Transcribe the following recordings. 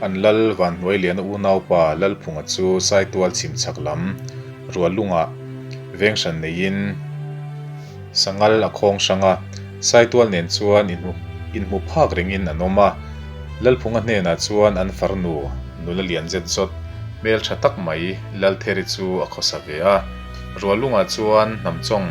An lal Vanhnuailiana unaupa Lalphunga chu Saitual chhim chhak lam Ruallungah veng hran neiin Sangal a khawng hrang a, Saitual nen chuan inhmu phak rengin an awm a. Lalphunga hnenah chuan an farnu nula lian zet zawt hmeltha tak mai Laltheri chu a khawsa ve a. Ruallungah chuan hnamchawng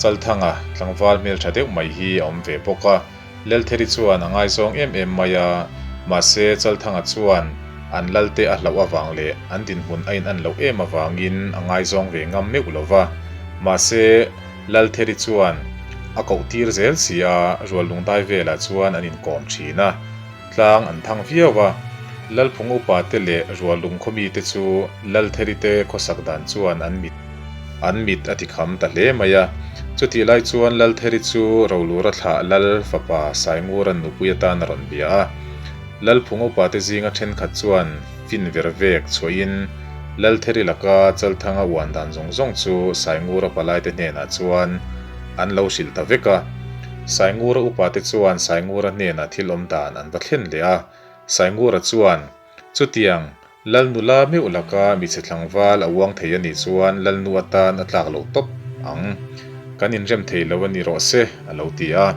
Chalthanga tlangval hmeltha deuh mai hi a awm ve bawk a. Leltheri chuan a ngaizawng em em mai a, mahse Chalthanga chuan an lalte a hlauh avang leh an dinhmun a inan loh em avangin a ngaizawng ve ngam meuh lo va. Mahse Laltheri chuan a koh tir zel si a, Ruallungdai velah chuan an inkawm thin a, tlang an thang viau a. Lalphung upa te leh Ruallung khaw mite chu Laltheri te khawsak dan chuan an mit An mit a tikham ta hle mai a. Chutih lai chuan Laltheri chu Rolura thlah Lal fapa Saingura'n nupui atan a rawn bia a. Lalphung upate zinga thenkhat chuan fin ver vek chhuahin Laltheri laka Chalthanga uan dan zawng zawng chu Saingura palaite hnenah chuan an lo hrilh ta vek a. Saingura upate chuan Saingura hnenah thil awm dan an va thlen leh a. Saingura chuan, Chutiang, Lal nula meuh laka michhe tlangval a uang thei a nih chuan Lalnu atan a tlak loh tawp ang. Kan inrem thei lo a ni rawh se, a lo ti a.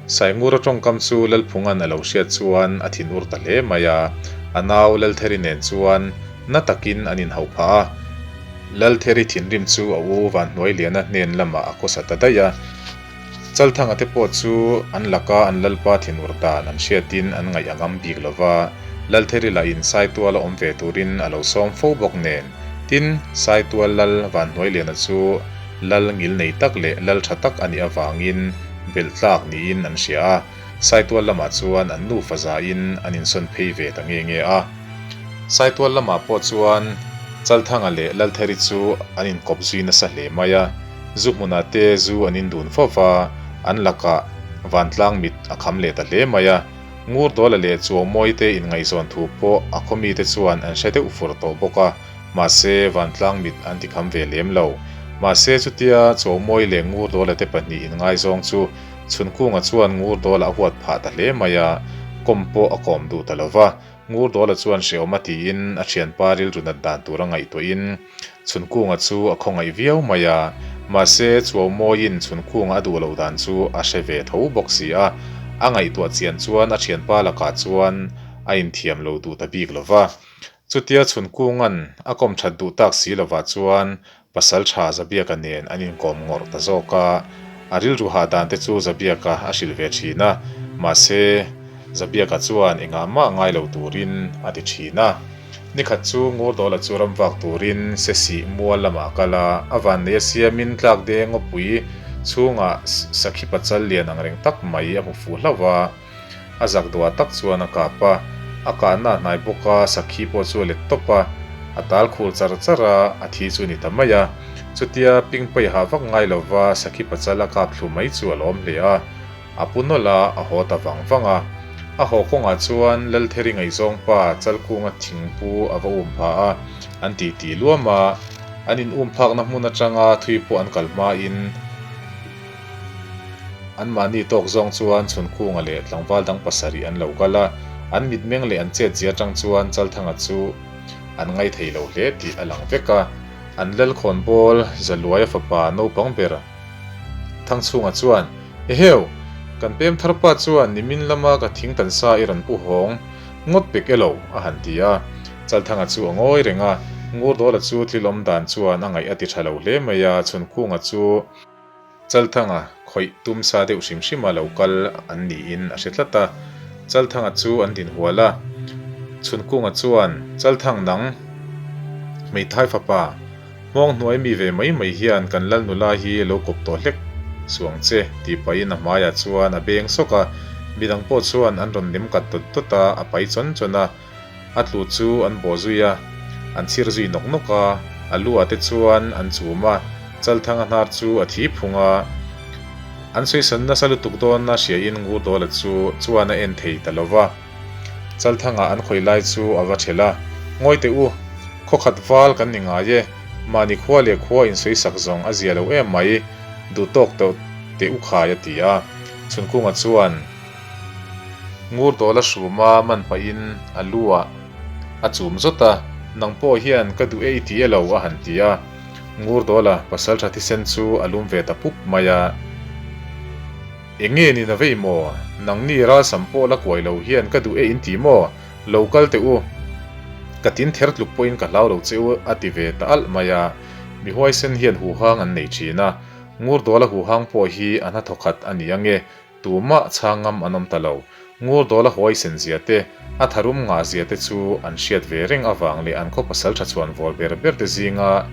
Saingura tawngkam chu Lalphunga'n a lo hriat chuan a thinur ta hle mai a, a nau Laltheri nen chuan na takin an inhauh phah a. Laltheri thinrim chu a u Vanhnuailiana hnen lamah a khawsa ta daih a. Chalthanga te pawh chu an laka an lalpa thinur dan an hriatin an ngaih a ngam bik lo va, Laltheri lahin Saituala awm ve turin a lo sawm fo bawk nen. Tin, Saitual lal Vanhnuailiana chu lal ngil nei tak leh lal tha tak a nih avangin belh tlak niin an hria a, Saitual lamah chuan an nufa zain an insawn phei ve ta nge nge a. Saitual lamah pawh chuan Chalthanga leh Laltheri chu an inkawp zui nasa hle mai a. Zu hmunah te zu an indun fo va, an lakah vantlang mit a kham leh ta hle mai a. Ngurdawla leh Chuaumawi te inngaihzawn thu pawh a khaw mite chuan an hre deuh fur tawh bawk a, mahse vantlang mit an ti kham ve lem lo. Mahse chutia Chuaumawi leh Ngurdawla te pahnih inngaizawng chu Chhunkunga chuan Ngurdawla a huat phah ta hle mai a, kawm pawh a kawm duh ta lo va. Ngurdawla chuan hrehawm a tiin a thianpa rilru nat dan tur a ngaihtuahin Chhunkunga chu a khawngaih viau mai a, mahse Chuaumawiin Chhunkunga a duh loh dan chu a hre ve tho bawk si a, a ngaihtuah chian chuan a thianpa lakah chuan a inthiam lo duh ta bik lo va. Chutia Chhunkunga'n a kawm that duh tak si lovah chuan Pasal tha Zabiaka nen an inkawm ngawrh ta zawk a, a rilru hah dan te chu Zabiaka a hrilh ve thin a, mahse Zabiaka chuan engah mah ngai lo turin a ti thin a. Nikhat chu Ngurdawla chu ram vak turin Sesih mual lamah a kal a, a vannei a siamin tlak deng ngawpui chhungah sakhi pachal lian ang reng tak mai a hmu fuh hlauh a, a zak duah tak chuan a kap a, a kahna a hnai bawk a, sakhi pawh chu a let tawp a, a tal khur char char a, a thi chu a ni ta mai a. Chutia ping paiha vak ngai lova sakhi pachal a kap thlu mai chu a lawm hle a. A pu nawlh a, a haw ta vang vang a. A haw kawngah chuan Laltheri ngaihzawng pa Chalkunga thingpu a va um pha a, an ti ti luam a. An in um phakna hmun atanga thui pawh an kal hmain anmahni tawk zawng chuan Chhunkunga leh tlangval dang pasarih an lo kal a. An mitmeng leh an chetzia atang chuan Chalthanga chu an ngaithei lo hle tih a lang vek a. An Lalkhawnbawl Zaluaia fapa naupang ber Thangchhunga chuan, Eheu! Kan pem thar pa chuan nimin lama ka thing tan sa i rawn pu hawng ngawt pek elo? a han ti a. Chalthanga chu a ngawi reng a, Ngurdawla chu thil awm dan chuan a ngaih a ti tha lo hle mai a, Chhunkunga chu Chalthanga khawih tum sa deuh hrim hrima lo kal an niin a hre tlat a. Chalthanga chu an din hual a, Chhunkunga chuan, Chalthang nang, hmeithai fapa, Hmawng hnuai mi ve mai mai hian kan lal nula hi lo kawp tawh hlek suang che tih pahin a hmaiah chuan a beng sawk a, midang pawh chuan an rawn nem kat dawt dawt a, a pai chawn chawn a, a tlu chu an bawh zui a, an chhir zui nawk nawk a, a lu ah te chuan an chum a, Chalthanga hnar chu a thi phung a, an sawisan nasa lutuk dawn a hriain Ngurdawla chu chuan a en thei ta lo va. Chalthanga an khawi lai chu a va ṭhelh a, Ngawi teh u, khaw khat val kan ni ngai e, mahni khua leh khua insawisak zawng a zia lo em mai, duh tawk tawh teh u khai a ti a. Chhunkunga chuan. Ngurdawla hruma man pahin a lu ah a chum zawt a, Nang pawh hian ka duh e i ti e lo a han ti a. Ngurdawla pasaltha thisen chu a lum ve ta pup mai a. Eng nge ni na vei maw? Nangni ralsam pawh la kuai lo hian ka duh e in ti maw? Lo kal teh u. Ka tin ther tluk pawhin ka hlau lo che u a ti ve ta alh mai a. Mi huaisen hian huhang an nei thin a. Ngurdawla huhang pawh hi a hna thawkhat a ni ange. Tumah chhang ngam an awm ta lo. Ngurdawla huaisen zia te, a tharum ngah zia te chu an hriat ve reng avang leh an khaw pasal tha chhuan vawl ber ber te zinga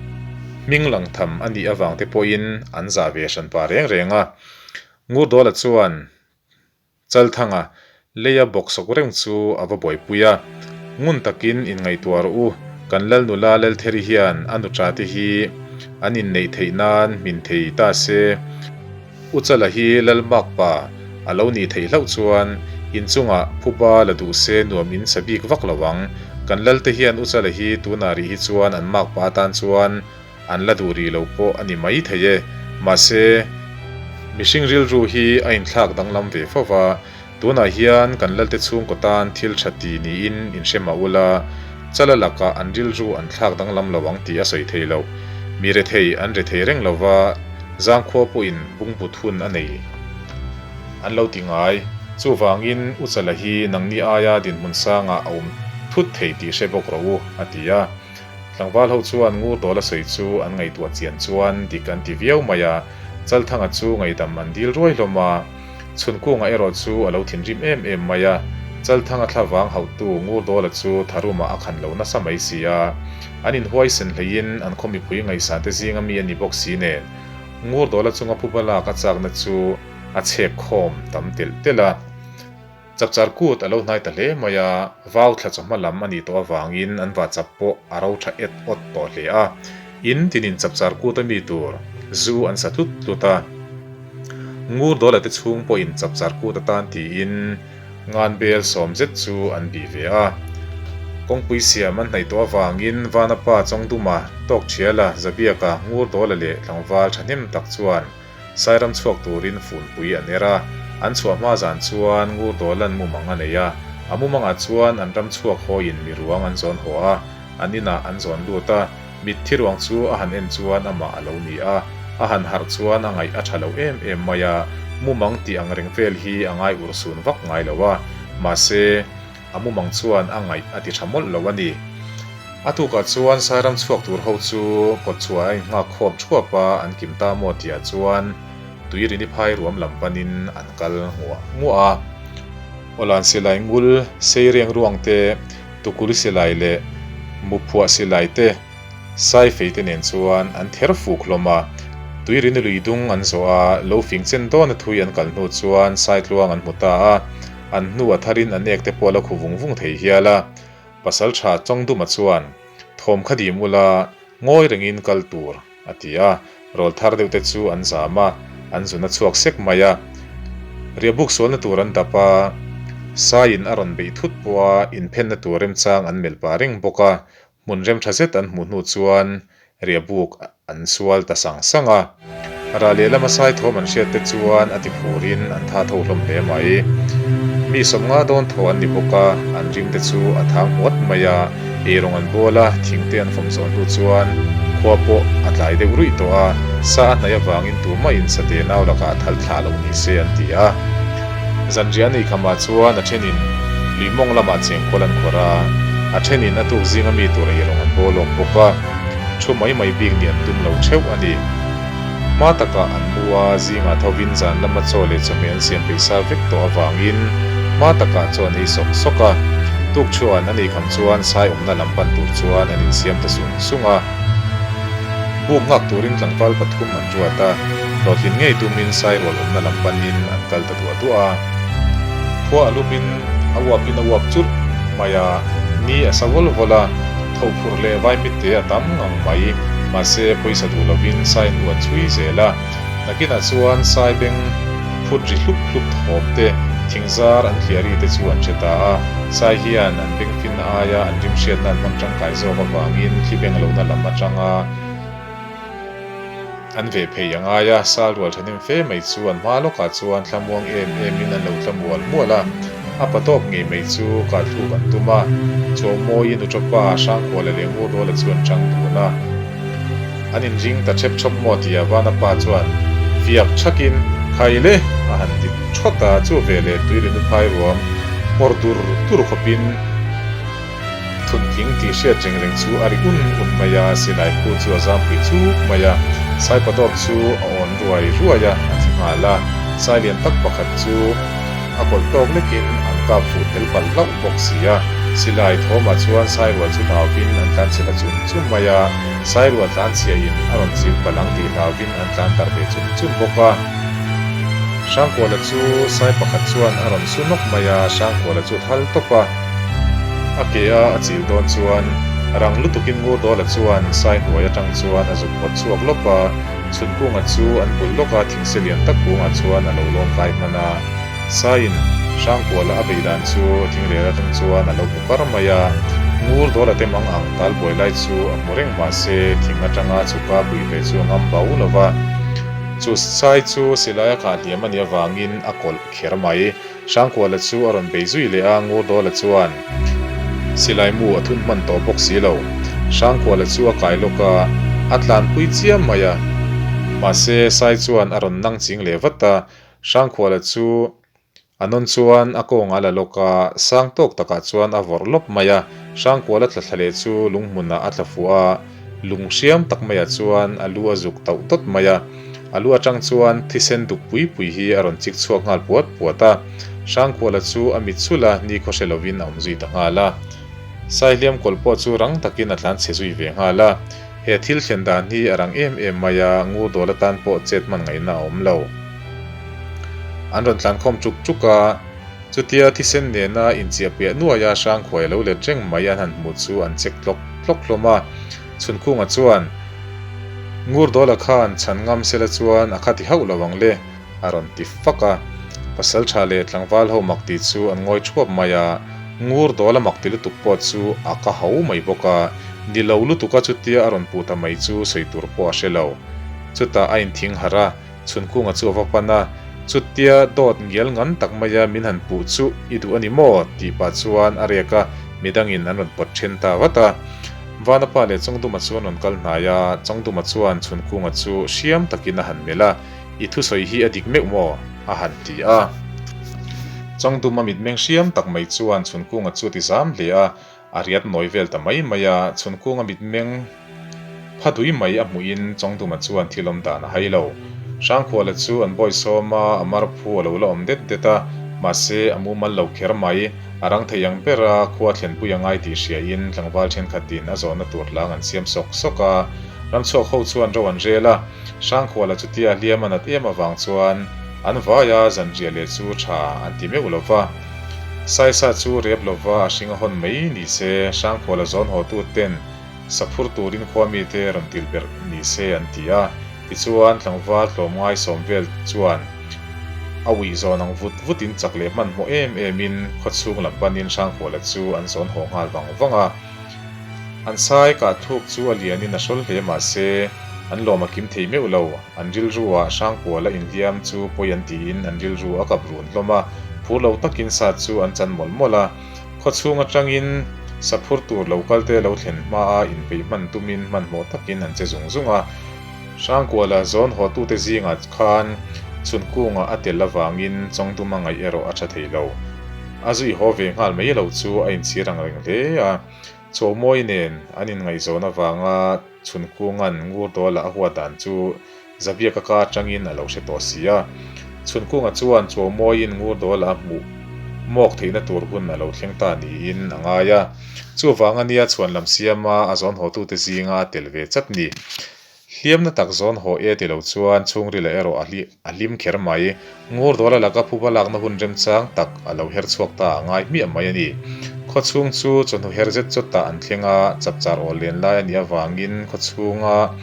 hming lang tham a nih avang te pawhin an zah ve hran pah reng reng a. Ngurdawla chuan Chalthanga leia bawk sawk reng chu a va buaipui a. Ngun takin inngaihtuah rawh u, kan lal nula Laltheri hian a nuṭa te hi an inneih theih nan hmin thei ta se. U Chala hi lal makpa a lo nih theih hlauh chuan inchungah phuba la duh se nuam in sa bik vak lo ang. Kan lal te hian U Chala hi tunah rih hi chuan an makpa atan chuan An la duh rih lo pawh a ni mai thei e. Mahse, mihring rilru hi a inthlak danglam ve fo va, tunah hian kan Lalte chhungkaw tan thil tha ti niin inhre mah ula, Chala lakah an rilru an thlak danglam lo ang tih a sawi thei lo. Mi rethei an rethei reng lo va, zangkhua pawhin bungbut hun a nei an lo ti ngai. Chuvangin, U Chala hi nangni aia dinhmun sangah a awm thut thei tih hre bawk rawh u, a ti a. Tlangval ho chuan ngur dawl a sawi chu an ngaihtuah chian chuan dik an ti viau mai a, Chalthanga chu ngaihdam an dil ruai hlawm a, Chhunkungah erawh chu a lo thinrim em em mai a, Chalthanga thlavang hauhtu ngur dawla chu tharumah a khan lo nasa mai si a, an inhuaisen hleiin an khaw mipui ngaihsan te zinga mi a ni bawk si nen, ngur dawla chunga phuba lak a chakna chu a chhek khawm tam telh telh a. Chapchar kut a lo hnai ta hle mai a, vau thla chawhma lam a nih tawh avangin an vahchap pawh a ro tha et awt tawh hle a. In tinin chapchar kut a mi tur zu an sa tlut tlut a. Ngur dawla te chhung pawhin chapchar kut atan tiin ngan bel sawm zet chu an bih ve a. Kawngpui siam an hnaih tawh avangin Vanapa Chawngduma, Tawkṭhiala, Zabiaka, Ngur dawla leh tlangval thahnem tak chuan Sairam chhuak turin funpui an er a, an chhuah hma zan chuan Ngurdawla'n mumang a nei a, a mumangah chuan an ram chhuak hawiin mi ruang an zawn haw a, an inah an zawn lut a, mitthi ruang chu a han en chuan amah a lo ni a, a han harh chuan a ngaih a tha lo em em mai a, mumang tih ang reng vel hi a ngai urhsun vak ngai lo a, mahse, A mumang chuan a ngaih a ti tha mawlh lo a ni. A tukah chuan Sairam chhuak tur ho chu kawtchhuah a inghak khawm thuap a, an kim ta maw tihah chuan Tuirini phai ruam lam panin an kal nguah nguah a. Awlan silai ngul, seireng ruang te, tukuli silai leh muphuah silai te, Saifei te nen chuan an ther fuk hlawm a, Tuirini lui dung an zawh a, lo fing chen dawna thui an kal hnu chuan Saitluang an hmu ta a. An hnu a tharin a nek te pawh a la khu vung vung thei hial a, pasal tha Chawngduma chuan, Thawm kha dim ula, ngawi rengin kal tur, a ti a. Rawl thar deuh te chu an zam a, an zun a chhuak sek mai a. Riahbuk sualna tur an dap a, Saiin a rawn beih thut pawh a inphenna tur remchang an melh pah reng bawk a, Hmun rem tha zet an hmuh hnu chuan riahbuk an sual ta sang sang a. Rah lehlam a saithawm an hriat te chuan a ti phurin an tha tho hlawm hle mai. Mi sawmnga dawn thaw an ni bawk a, an ring te chu a thang huat mai a, eirawng an bawl a, thing te an fawm zawh hnu chuan khua pawh a tlai deuh ruih tawh a, sa a hnaih avangin tumah in sate nau lakah a thal thlah lo ni se an ti a. Zanriah a neih khamah chuan a thenin lui mawng lamah chengkawl an khawrh a, a thenin a tuk zinga mi tur eirawng an bawl awk bawk a, thu mai mai bik nih an tum lo theuh a ni. Hma takah an mu a, zingah thovin zan lama chaw leh chawhmeh an siam peih sa vek tawh avangin hma takah chaw an ei sawk sawk a, tuk thuan a neih kham chuan sai awmna lam pan tur chuan an insiam ta sung sung a. Buk nghak turin tlangval pathum an ruat a, hlawhtlin ngei tumin sairual awmna lam panin an kal ta duah duah a. Khua a lumin a uapin a uap churh mai a, ni a sa vawl vawl a, tho phurh leh vaimitte a tam ngang mai, mahse pawisa duh lovin sai hnu an chhui zel a. Nakinah chuan sai beng phut ri hlup hlup thawm te, thingzar an thliah ri te chu an hre ta a, sai hian an beng finna aia an rim hriatna an hmang tangkai zawk avangin thli beng lohna lam atanga an veh phei a ngai a, sal rual thahnem fe mai chu an hma lawkah chuan thlamuang em emin an lo tla mual mual a. A pa tawp ngei mai chu kah thluk an tum a, Chawhmawiin Uṭapa Hrangkhuala leh Ngurdawla chu an ṭang dun a. An inring ta ṭhep ṭhawp maw tia Vanapa chuan fiak ṭhakin, Khai le! a han ti ṭhawt a, chu veleh tuirinu phai ruam nghawr dur dur khawpin Thuntling tih hriat reng reng chu a ri un un mai a, silai khu chu a zampui chuk mai a, Saipadawp chu a awn ruai ruai a, a thi nghal a, sai lian tak pakhat chu a kawlh tawk lekin an kap fuh tel palh hlauh bawk si a, silai thawmah chuan sairual chu hlauvin an tlan chhe ta chum chum mai a, sairual tlan chhiahin a rawn chil palh ang tih hlauvin an tlan darh ve chum chum bawk a. Hrangkuala chu sai pakhat chuan a rawn su nawk mai a, Hrangkuala chu thal tawp a, a ke a a chil dawn chuan rang lutukin Ngurdawla chuan sai hnuai atang chuan a zuk pawt chhuak lawp a, Chhunkunga chu an bul lawk a, thingse lian tak kungah chuan a lo lawn kai hman a, Saiin Hrangkuala a beih dan chu thingrel atang chuan a lo hmu kar mai a, Ngurdawla te mang ang talbuai lai chu a hmu reng mahse thing atanga chhuka pui ve chu a ngam bau lo va. Chu sai chu silai a kah hliam a nih avangin a kawlh kher mai. Hrangkuala chu a rawn bei zui leh a, Ngurdawla chuan silai mu a thun hman tawh bawk si lo. Hrangkuala chu a kai lawk a, a tlanpui chiam mai a. Mahse, sai chuan a rawn nang ching leh vat a, Hrangkuala chu A nawn chuan a kawng a la lawk a, sang tawk takah chuan a vawrh lawp mai a, Hrangkuala tla thla leh chu lunghmunah a tla fuh a, lung hriam tak maiah chuan a lu a zuk tauh dawt mai a, a lu atang chuan thisen duk pui pui hi a rawn chik chhuak nghal puat puat a, Hrangkuala chu a mit sulh a, nikhaw hre lovin a awm zui ta nghal a. Saihliam kawlh pawh chu rang takin a tlan chhe zui ve nghal a, he thil thlen dan hi a rang em em mai a, Ngurdawl atan pawh chet hman ngaihna a awm lo. An rawn tlankhawm chuk chuk a, chutia thisen nena inchiah piah nuaia Hrangkhuai a lo let reng mai an han hmuh chu an chek tlawk tlawk hlawm a. Chhunkunga chuan, Ngurdawla khan chhan ngam sela chuan a khati hauh lo ang le, a rawn ti fak a. Pasaltha leh tlangval ho mak tih chu an ngawi thuap mai a, Ngurdawla mak ti lutuk pawh chu a ka ho mai bawk a, ni lo lutuka chutia a rawn puh ta mai chu sawi tur pawh a hre lo. Chutah a inthing harh a. Chhunkunga chu a va pan a, Chutia dawt ngial ngan tak maia min han puh chu i duh a ni maw? tih pah chuan a rek a, midangin an rawn pawt then ta vat a. Vanapa leh Chawngduma chu an rawn kal hnai a, Chawngduma chuan Chhunkunga chu hriam takin a han melh a, I thusawi hi a dik meuh maw? a han ti a. Chawngduma mitmeng hriam tak mai chuan Chhunkunga chu a ti zam hle a, A riat nawi vel ta mai mai a, chhunkunga mitmeng pha dui mai a hmuhin Chawngduma chuan thil awm dan a hai lo. Hrangkhuala chu an bawi sawm a, a mar phu a lo la awm det det a, mahse a mumal lo kher mai. A rang thei ang ber a, khua thlenpui a ngai tih hriain tlangval thenkhatin a zawhna tur hlang an siam sawk sawk a, ramchhuak ho chuan ro an rel a. Hrangkhuala chutia hliam a nat em avang chuan an vaia zanriah leh chu tha an ti meuh lo va. Saisa chu rep lova a hring a hawn mai ni se, Hrangkhuala zawn haw tu ten saphur turin khua mite rawn til ber ni se an ti a. Tichuan tlangval tlawmngai sawm vel chuan a uih zawn ang vut vutin chak leh hmanhmawh em emin khawchhung lam panin Hrangkhuala chu an zawn haw nghal vang vang a. An sai kah thluk chu a lianin a hrawl hle mahse an lawm a kim thei meuh lo. An rilruah Hrangkuala inhliam chu pawi an tiin an rilru a kap run hlawm a, phur lo takin sa chu an chan mawlh mawlh a. Khawchhung atangin saphur tur lo kalte lo thlen hmaa inpeih hman tumin hmanhmawh takin an che zung zung a. Hrangkuala zawn hawtute zingah khan chhunkunga a tel avangin Chawngduma ngaih erawh a tha thei lo. A zui haw ve nghal mai lo chu a inchhir ang reng hle a. Chawhmawi nen an inngaihzawn avanga Chhunkunga'n Ngurdawla a huat dan chu Zabiaka ka atangin a lo hre tawh si a. Chhunkunga chuan Chawhmawiin Ngurdawla a hmuh mawk theihna tur hun a lo thleng ta niin a ngai a. Chuvang a nia chhuanlam siama a zawn hawtute zinga a tel ve chat ni. Hliamna tak zawn haw e ti lo chuan chhungrila erawh a hlim kher mai. Ngurdawla laka phuba lakna hun remchang tak a lo her chhuak ta a ngai hmiah mai a ni. Khawchhung chu chawhnu her zet chawtah an thleng a, chapchar awl len lai a nih avangin khawchhunga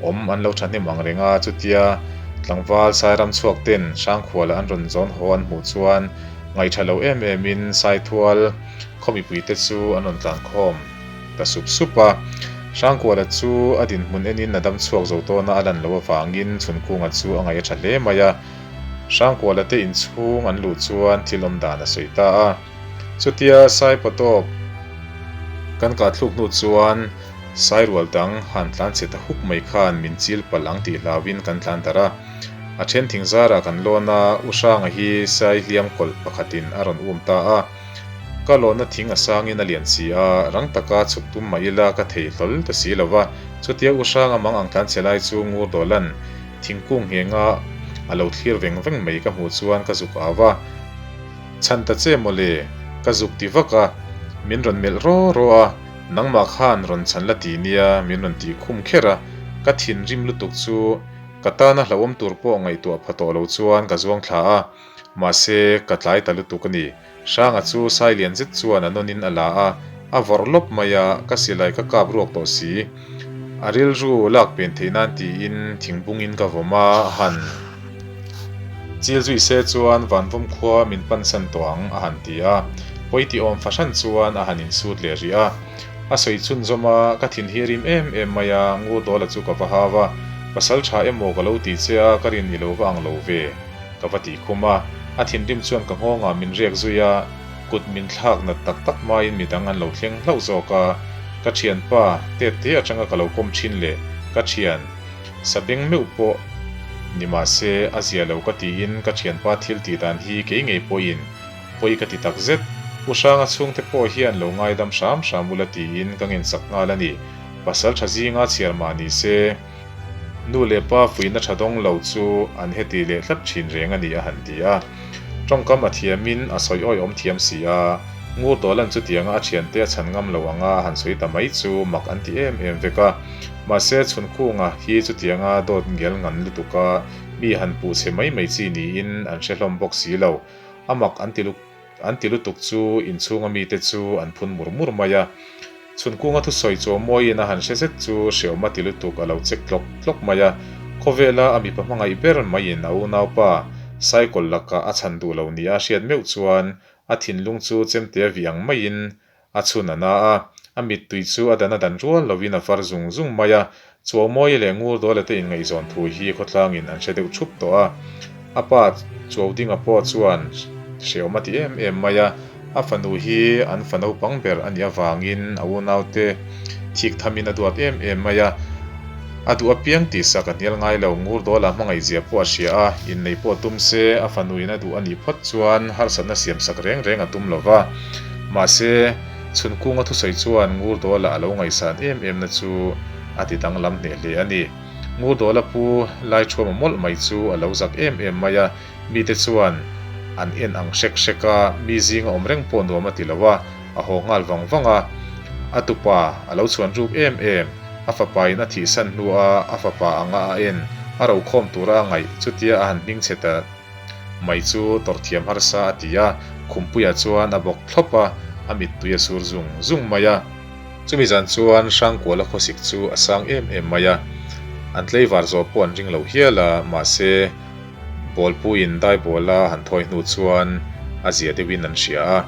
awm an lo thahnem ang reng a, chutia tlangval Sairam chhuak ten Hrangkhuala an rawn zawn haw an hmuh chuan ngaihṭha lo em emin Saithual khaw mipuite chu an rawn tlankhawm ta sup sup a. Hrangkuala chu a dinhmun enin a dam chhuak zo tawna a lan loh avangin Chhunkunga chu a ngaih a tha hle mai a. Hrangkuala te inchhung an luh chuan thil awm dan a sawi ta a. Chutia Saipatawp kan kah thluk hnu chuan Sairual dang han tlan chhe ta huk mai khan min chil palh ang tih hlauhin kan tlan darh a. A then thing zarah kan lawn a, U Hranga hi Sai hliam kawlh pakhatin a rawn um ta a. Ka lawnna thing a sangin a lian si a, rang taka chhuk tum mah ila ka thei hlawl ta si lo va. Chutia U Hranga mang ang tlan chhe lai chu Ngur Dawlan thingkung nghenga a lo thlir veng veng mai ka hmuh chuan ka zuk au va. Chhan ta che mawle, ka zuk ti vak a, min rawn melh raw raw a, nangmah khan rawn chhan la ti nia min rawn tih khum kher a, ka thinrim lutuk chu ka tana hlauhawm tur pawh ngaihtuah pha tawh lo chuan ka zuang thla a, mahse ka tlai ta lutuk a ni. Hranga chu Sailian zet chuan a nawnin a la a, a vawrh lawp mai a, ka silai ka kap ruak tawh si. A rilru lak pen theih nan tiin thingbungin ka vawm a, a han chil zui se chuan Vanvawm khua min pansan tawh ang a han ti a, pawi tih awm fahran chuan a han insut leh rih a. A sawi chhunzawm a, ka thin hi a rim em em mai a, Ngurdawla chu ka va hau a, pasal tha emaw ka lo ti che a, ka rin i lo va ang lo ve. Ka va tih khum a, a thinrim chuan ka nghawngah min riak zui a, kut min thlak nat tak tak hmain midang an lo thleng hlauh zawk a, ka thianpa tet te atanga ka lo kawm thin leh ka thian sabeng meuh pawh ni mah se a zia lo ka tiin ka thianpa thil tih dan hi kei ngei pawhin pawi ka ti tak zet. U Hranga chhungte pawh hian lo ngaidam hram hram ula tiin ka ngensak nghal a ni. Pasal tha zinga chhiar mah ni se. Nu leh pa fuihna tha dawng lo chu an heti leh tlat thin reng a ni a han ti a. Tawngkam a thiamin a sawi awihawm thiam si a, Ngur Dawlan chutianga a thiante a chhan ngam lo anga a han sawi ta mai chu mak an ti em em vek a. Mahse Chhunkhunga hi chutianga dawt ngial ngan lutuka mi han puh chhe mai mai chi niin an hre hlawm bawk si lo. A mak an ti An ti lutuk chu inchhunga mite chu an phun mur mur mai a. Chhunkunga thusawi chu mawiin a han hre zet chu hreawm a ti lutuk a lo chek tlawk tlawk mai a. Khawvela a mipa hmangaih ber maiin a unaupa cycle lakah a chhan duh lo nia a hriat meuh chuan a thinlung chu chemte a vih ang maiin A chhun a na a, a mittui chu a dan a dan rual lovin a far zung zung mai a, Chuaumawi leh Ngurdawla te inngaihzawn thu hi khawtlangin an hre deuh thup tawh a. A pa Chuaudinga pawh chuan hreawm a ti em em mai a, a fanu hi an fa naupang ber a nih avangin a unaute thik thamin a duat em em mai a. A duh apiang tihsak a hnial ngai lo, Ngurdawla hmangaihzia pawh a hria a, inneih pawh tum se a fanuin a duh a nih phawt chuan harsatna siamsak reng reng a tum lo va. Mahse, Chhunkunga thusawi chuan Ngurdawla a lo ngaihsan em emna chu a ti danglam hneh hle a ni. Ngurdawla pu Laiṭhuama mawlh mai chu a lo zak em em mai a, mite chuan an en ang hrek hrek a, mi zinga awm reng pawh nuam a ti lo a, a haw nghal vang vang a. A tupa a lo chhuan ruk em em, a fapain a thihsan hnua a fapa anga a en, a rokhawm tura a ngaih chutia a han hmingchhe ta Mai chu tawrh thiam harsa a ti a, Khumpuia chuan a bawk thlawp a, a mittui a sur zung zung mai a. Chumi zan chuan Hrangkuala khawsik chu a sang em em mai a, an tleivar zawh pawh an ring lo hial a, mahse Bawlpuiin Daibawla han thawi hnu chuan a zia deuhin an hria a.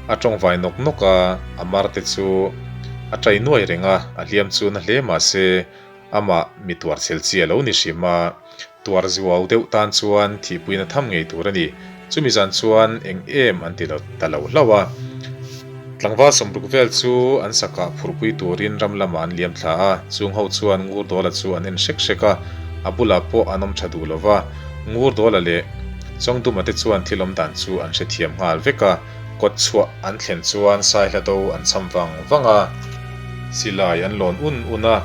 A tawngvai nawk nawk a, a marte chu a tai nuai reng a, a hliam chu na hle mahse Amah mi tuar chhel chi a lo ni hrim a, tuar zuau deuh tan chuan thihpuina tham ngei tur a ni. Chumi zan chuan eng em an ti lo ta lo hlauh a. Tlangval sawmruk vel chu an sakah phurhpui turin ram lamah an liam thla a, chung ho chuan Ngurdawla chu an en hrek hrek a, a bulah pawh an awm tha duh lo va. Ngurdawla leh Chawngduma te chuan thil awm dan chu an hrethiam nghal vek a. Kawt chhuah an thlen chuan Saihla do an cham vang vang a, silai an lawn un un a,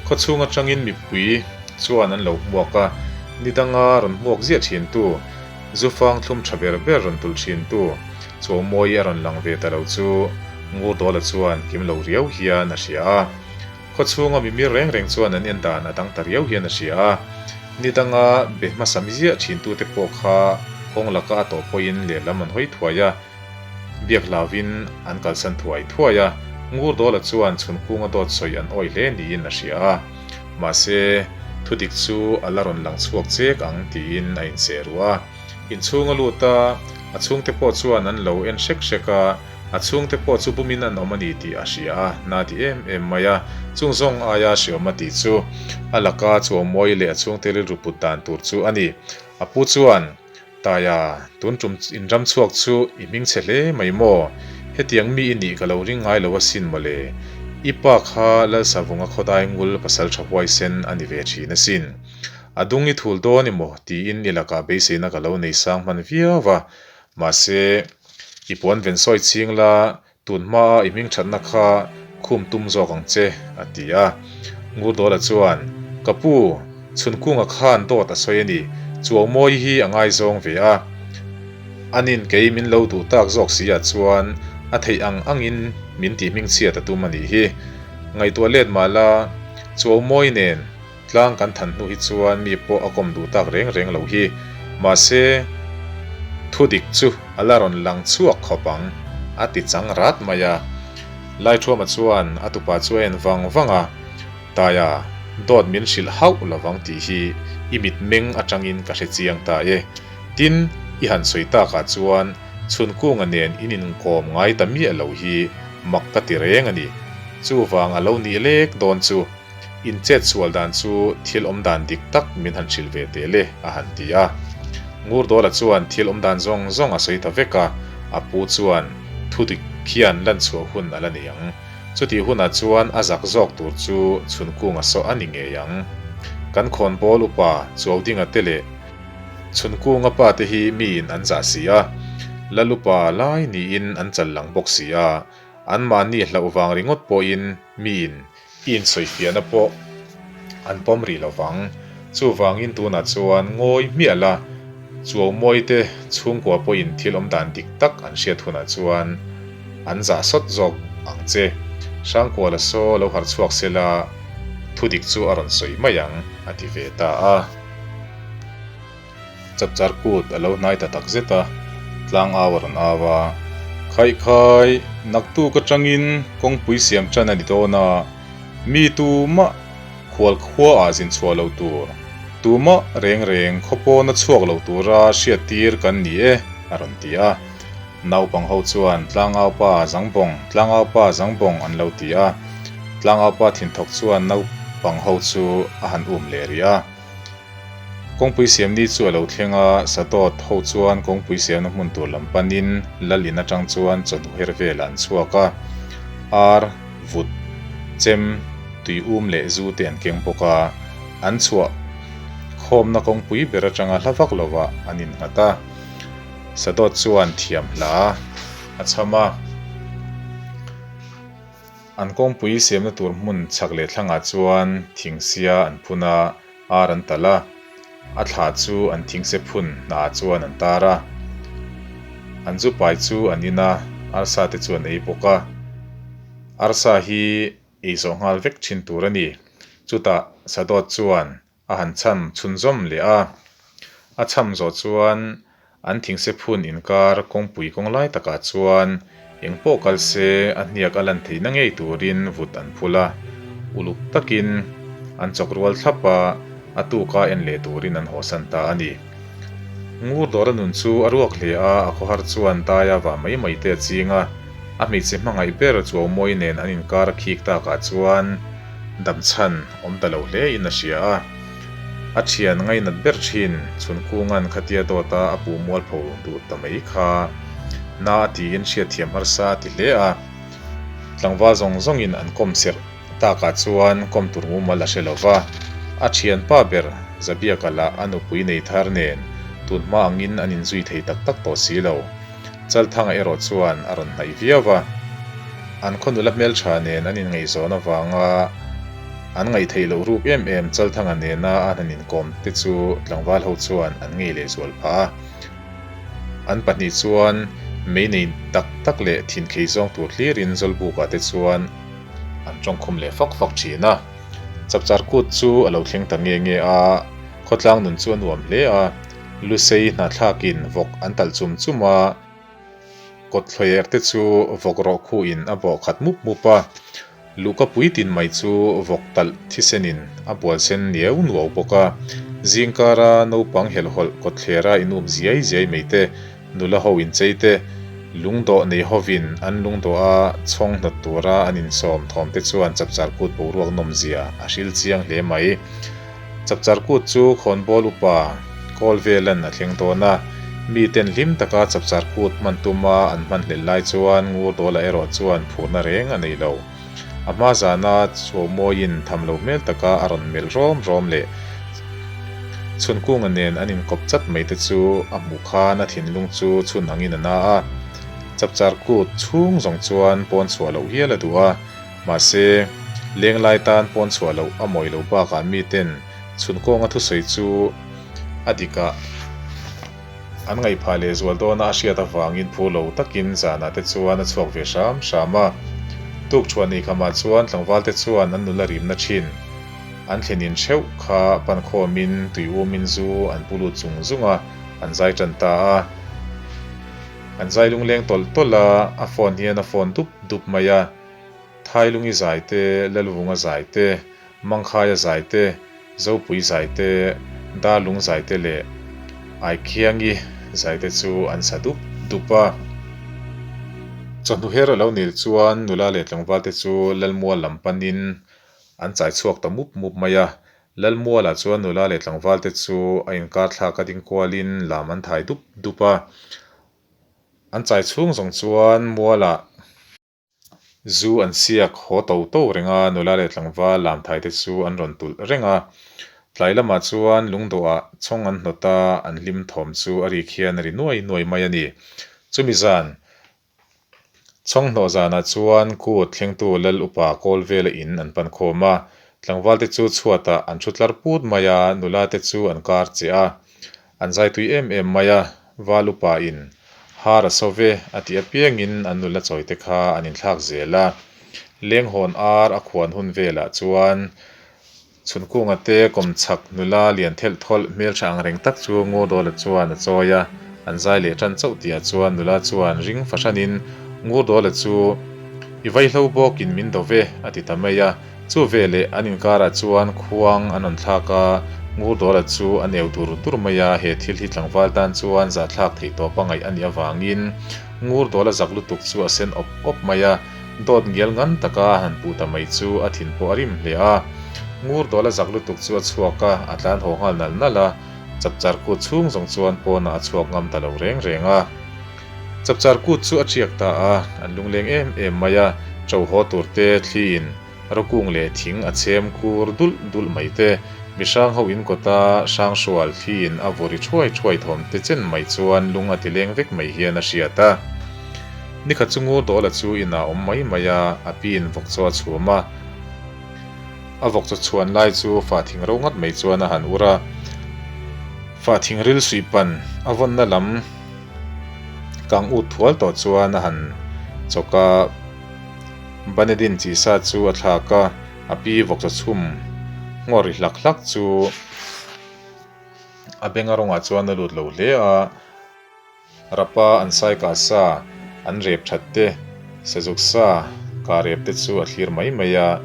khawchhung atangin mipui chuan an lo hmuak a, ni danga rawn hmuak ziah thintu, zufang thlum tha ber ber rawn tulh thintu, Chawmawi a rawn lang ve ta lo chu Ngurdawla chuan kim lo riau hian a hria a. Khawchhunga mimir reng reng chuan an en dan a dang ta riau hian a hria a, ni danga be hmasa mi ziah thintute pawh kha kawng laka a tawh pawhin lehlam an hawi thuai a, biak hlauvin an kalsan thuai thuai a, Ngurdawla chuan chhunkunga dawt sawi an awih hle niin a hria a, mahse, thudik chu a la rawn lang chhuak chek ang tiin a inseh ruah a. Inchhung a lut a, a chhungte pawh chuan an lo en hrek hrek a, A chhungte pawh chu bumin an awm a ni tih a hria a, na ti em em mai a. Chung zawng aia hreawm a tih chu a laka chuaumawi leh a chhungte rilru put dan tur chu a ni. A pu chuan. Taia, tun tum in ram chhuak chu i hming chhe hle mai maw? Hetiang mi i nih ka lo ring ngai lo asin mawle. I pa kha Lalsavunga khawdai ngul pasal tha huaisen a ni ve thin asin. A dung i thul dawn emaw tiin i lakah beiseina ka lo nei sang hman viau va. Mahse, i puan ven sawi ching la, Tun hmaa i hming thatna kha khum tum zawk ang che, a ti a. Ngurdawla chuan, Ka pu, Chhunkunga khan dawt a sawi a ni, Chuaumawi hi a ngaizawng ve a. Anin kei min lo duh tak zawk si ah chuan a theih ang angin min tih hmingchhiat a tum a nih hi. Ngaihtuah let mah la, Chuaumawi nen Tlang kan than hnu hi chuan mi pawh a kawm duh tak reng reng lo hi. Mahse, thu dik chu a la rawn lang chhuak khawp ang, a ti chang rat mai a. Laithuama chuan a tupa chu a en vang vang a, Taia, dawt min hrilh hauh lovang tih hi i mitmeng atangin ka hre chiang ta e. Tin, i han sawi takah chuan Chhunkunga nen in inkawm ngai ta miah lo hi mak ka ti reng a ni. Chuvang a lo nih lek dawn chu. In chet sual dan chu thil awm dan dik tak min han hrilh ve teh le, a han ti a. Ngurdawla chuan thil awm dan zawng zawng a sawi ta vek a, a pu chuan thu dik hian lan chhuah hun a la nei ang. Chutih hunah chuan a zak zawk tur chu Chhunkunga sawh a ni ngei ang. Kan khawnbawl upa Chuaudinga te leh Chhunkunga pa te hi miin an zah si a, Lal upa lai niin an chal lang bawk si a, anmahni hlauh vang ringawt pawhin miin I insawifiahna pawh an pawm rih lo vang. Chuvangin tunah chuan ngawi hmiah la, Chuaumawite chhungkua pawhin thil awm dan dik tak an hriat hunah chuan an zah sawt zawk ang che. Hrangkuala saw lo harh chhuak se la, thu dik chu a rawn sawi mai ang, a ti ve ta a. Chapchar kut a lo hnai ta tak zet a, tlang au a rawn au a. Khaih khai, naktuk atangin kawngpui siam tan a ni dawn a, mi tumah khual khua ah zin chhuah lo tur, tumah reng reng khaw pawn a chhuak lo tura hriattir kan ni e, a rawn ti a. Naupang ho chuan Tlangaupa Zangbawng, Tlangaupa Zangbawng an lo ti a. Tlangaupa thinthawk chuan naupang ho chu a han um leh rih a. Kawngpui siamni chu a lo thleng a, Sadawt ho chuan kawngpui siamna hmun tur lam panin lal in atang chuan chawhnu her velah an chhuak a, ar, vut, chem, tui um leh zu te an keng bawk a, an chhuah khawmna kawngpui ber atanga hla vak lovah an innghat a, Sadawt chuan thiam hla a chham a. An kawngpui siamna tur hmun chhak leh thlangah chuan thingsia an phun a, ar an talh a, a thla chu an thingse phun hnaah chuan an tar a. An zu pai chu an in a, arsa te chu an ei bawk a. Arsa hi ei zawh nghal vek thin tur a ni. Chutah Sadawt chuan A han chham chhunzawm leh a, a chham zawh chuan an thingse phun inkar kawngpui kawng lai takah chuan eng pawh kal se a hniak a lan theihna ngei turin vut an phul a, uluk takin an chawk rual thlap a, a tuka en leh turin an hawsan ta a ni. Ngur dawra nun chu a ruak hle a, a khawhar chuan daia vah mai mai te a ching a, a hmeichhe hmangaih ber Chuaumawi nen an inkar a khik takah chuan damchhan awm ta lo hle in a hria a. A thian ngainat ber thin Chhunkunga'n khatia dawta a puh mualpho duh ta mai kha na a tiin hriatthiam harsa a ti hle a. Tlangval zawng zawngin an kawm serh takah chuan kawm tur mumal a hre lo va. A thianpa ber Zabiaka lah a nupui nei thar nen tun hma angin an inzui thei tak tak tawh si lo. Chalthanga erawh chuan a rawn hnaih viau va, an khaw nula hmeltha nen an inngaihzawn avanga an ngaihtheih loh ruk em em Chalthanga nena a han inkawm te chu tlangval ho chuan an ngei leh zual phah a. An pahnih chuan mei nei tak tak leh thinkhei zawng tur hlirin Zawlbukah te chuan an tawngkhum leh fak fak thin a. Chapchar kut chu a lo thleng ta nge nge a, khawtlang nun chu a nuam hle a. Lusei hnathlakin vawk an talh chum chum a, kawtthluair te chu vawk rawh khuhin a bawh khat mup mup a, luhka puitin mai chu vawk talh thisenin a bual sen niau nuau bawk a, zingkara naupang helhhawlh kawtthlera inum ziai ziai mai te, nula ho inchei te, lungdawh nei hovin an lungdawh a chhawng hnawt tura an insawm thawm te chuan chapchar kut boruak nawmzia a hril chiang hle mai. Chapchar kut chu khawnbawl upa kawl velan a thleng dawn a. Miten hlim taka chapchar kut hman tuma an hman hlelh lai chuan Ngurdawla erawh chuan phurna reng a nei lo. A hma zana Chhuahmawiin tham lo hmel taka a rawn melh rawm rawm leh Chhunkunga nen an inkawp chat mai te chu a hmuh khan a thinlung chu chhun angin a na a. Chapchar kut chhung zawng chuan pawn chhuah loh hial a duh a, mahse, lenglai tan pawn chhuah loh a mawi lo bakah miten Chhunkawnga thusawi chu a dikah an ngaihphah leh zual dawna a hriat avangin phu lo takin zanah te chuan a chhuak ve hram hram a. Tukṭhuan eikhamah chuan tlangvalte chuan an nula rimna ṭhin an thlenin hreuh kha pan khawmin tui umin zu an pu lut zung zung a, an zai ṭan ta a. An zai lungleng tawlh tawlh a, a phone hian a phone dup dup mai a. Thailungi zai te, Lalvunga zai te, Mangkhaia zai te, Zopui zai te, Darlung zai te leh Aikhiangi zai te chu an sa dup dup a. Chawhnu her a lo nil chuan nula leh tlangval te chu Lalmual lam panin an chai chhuak ta mup mup mai a. Lalmualah chuan nula leh tlangval te chu a inkar thlak a ding kualin lam an thai dup dup a. An chai chhung zawng chuan mualah. Zu an siak haw to to reng a, nula leh tlangval lamthai te chu an rawn tulh reng a. Tlai lamah chuan lungdawhah chawng an hnawt a, an hlim thawm chu a rik hian a ri nuai nuai mai a ni. Chumi zan, chawng hnawh zanah chuan kut thlengtu lal upa kawl vela in an pan khawm a. Tlangval te chu chhuatah an thu tlar put mai a, nula te chu an kar che a. An zai tui em em mai a, Val upa in har a so ve a tih apiangin an nula chawi te kha an inthlak zel a. Lenghawn ar a khuan hun velah chuan Chhunkunga te kawmchhak nula lian thelh thawlh hmeltha ang reng tak chu Ngurdawla chuan a chawi a, an zai leh tan chauh tihah chuan nula chuan ring fahranin Ngurdawla chu I vaihlo bawkin min do ve a ti ta mai a. Chu veleh an inkarah chuan khuang an rawn thlak a, Ngurdawla chu a neu dur dur mai a, he thil hi tlangval tan chuan zahthlak theih tawpa ngaih a nih avangin Ngurdawla zak lutuk chu a sen awp awp mai a, dawt ngial ngan taka a han puh ta mai chu a thin pawh a rim hle a. Ngurdawla zak lutuk chu a chhuak a, a tlan haw nghal nalh nalh a, chapchar kut chhung zawng chuan pawnah a chhuak ngam ta lo reng reng a. Chapchar kut chu a ṭiak ta a, an lungleng em em mai a, ṭo haw tur te thliin rawkung leh thing a chhem kur dulh dulh mai te, mi hrang ho in kawta hranghrual thliin a vaw ri ṭhuai ṭhuai thawm te chen mai chuan lung a ti leng vek mai hian a hriat a. Nikhat chu Ngurdawla chu inah a awm mai mai a, a piin vawk chaw a chhum a. A vawk chaw chhuan lai chu fah thing ro ngat mai chuan a han ur a, fah thing ril suih pan a vawnna lam, Kang ut thual tawh chuan a han chawk a, Banedin chi sa chu a thlak a, a pi vawkchaw chhum nghawr ri hlak hlak chu a benga rawngah chuan a lut lo hle a, Rapa an sai kah sa an rep that te, Sazuk sa kah rep te chu a thlir mai mai a,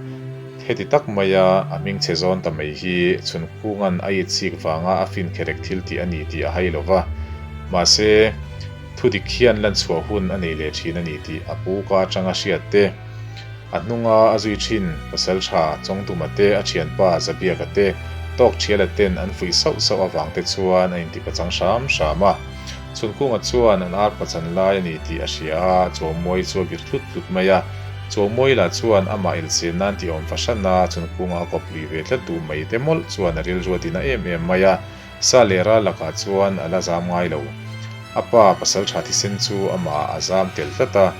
heti tak maia a hming chhe zawn ta mai hi Chhunkunga'n a itchik vanga a fin kherek thil tih a ni tih a hai lo va. Mahse, thu dik hian lan chhuah hun a nei leh thin a ni tih a pu ka atanga hriat te, a hnunga a zui thin Pasaltha Chawngduma te, a thianpa Zabiaka te, Tawk Thiala ten an fuih sauh sauh avang te chuan a intipachang hram hram a. Chhunkunga chuan an ar pachan lai a ni tih a hria a, Chawmawi chu a bir tlut tlut mai a. Chawmawi lah chuan amah elchhen nan tih awm fahran a, Chhunkunga a kawp lui ve tlat duh mai te mawlh chuan a rilru a tina em em mai a. Sa leh ral lakah chuan a la zam ngai lo. A pa pasal tha thisen chu amah ah a zam tel tlat a,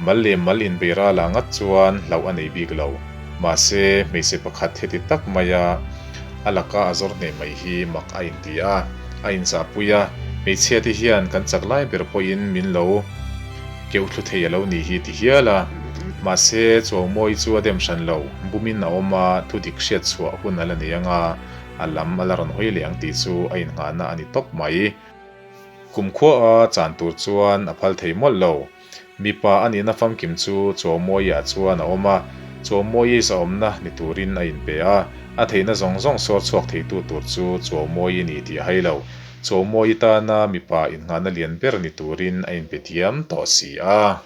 mal leh mal inbei ralah ngat chuan hlauh a nei bik lo. Mahse, hmeichhe pakhat heti tak maia a laka a zawr hneh mai hi mak a inti a, a inzahpui a, hmeichhia te hian kan chak lai ber pawhin min lo keuh thlu thei a lo nih hi ti hial a. Mahse, Chuaumawi chu a dem hran lo, bumin a awm a, thudik hriat chhuah hun a la nei anga, a lam a la rawn hawi leh ang tih chu a innghahna a ni tawp mai. Kumkhua a chan tur chuan a phal thei mawlh lo. Mipa a nihna famkim chu Chawmawiah chuan a awm a, Chawmawi zahawmna ni turin a inpe a, a theihna zawng zawng sawr chhuak theitu tur chu Chawmawi ni tih a hai lo. Chawmawi tana mipa innghahna lian ber ni turin a inpe thiam tawh si a.